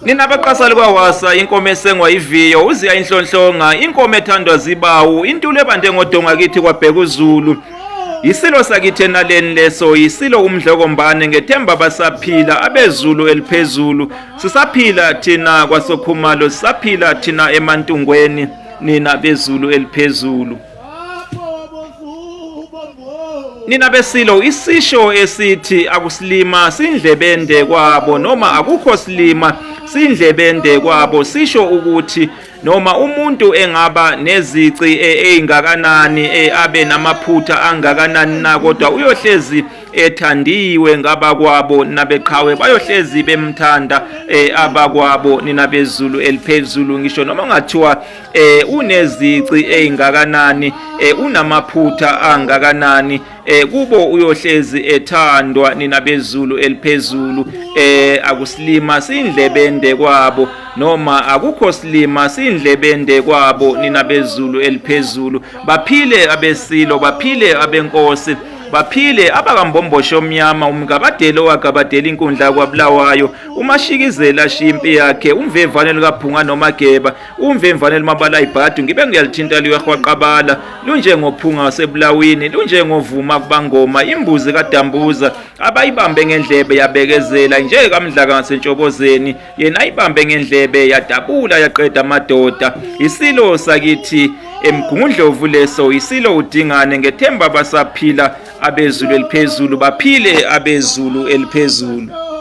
Nina baqasali kwawasa inkomo esengwa iviyo uziya inhlonhlonga inkomo ethandwa zibawu intulo ebande ngodonga kithi kwabheka uZulu. Yisilo sakithi enaleni leso yisilo uMdlokombane ngethemba basaphila abezulu eliphezulu sisaphila thina kwaSokhumalo sisaphila thina eMantungweni nina bezulu eliphezulu. Nina besilo isisho esithi akusilima sindlebende kwabo noma akukho silima sindlebende kwabo sisho ukuthi noma umuntu engaba nezici ezingakanani e, abe namaphutha angakanani na kodwa uyohlezi ethandiwe ngabakwabo nabeqhawe bayohlezi bemthanda e, abakwabo nina bezulu eliphezulu ngisho noma ungathiwa eh unezici ezingakanani eh unamaphutha angakanani eh kubo uyohlezi ethandwa nina bezulu eliphezulu eh akusilima sindlebende kwabo noma akukho silima sindlebende kwabo nina bezulu eliphezulu baphile abesilo baphile abenkosi baphile abakambomboshe omnyama umgabadeli owagabadela inkundla kwabulawayo umashikizela shimpi yakhe umvevane likaphunga nomageba Umvemvane limabala ibhadu ngibe ngiyalithinta liyahwaqabala lunjengophunga wasebulawini lunjengovuma kubangoma imbuzi kadambuza abayibambe ngendlebe yabekezela nje kamdlaka ngasentshobozeni yena ayibambe ngendlebe yadabula yaqeda amadoda isilo sakithi emgungundlovu leso isilo udingane ngethemba basaphila abezulu eliphezulu baphile abezulu eliphezulu.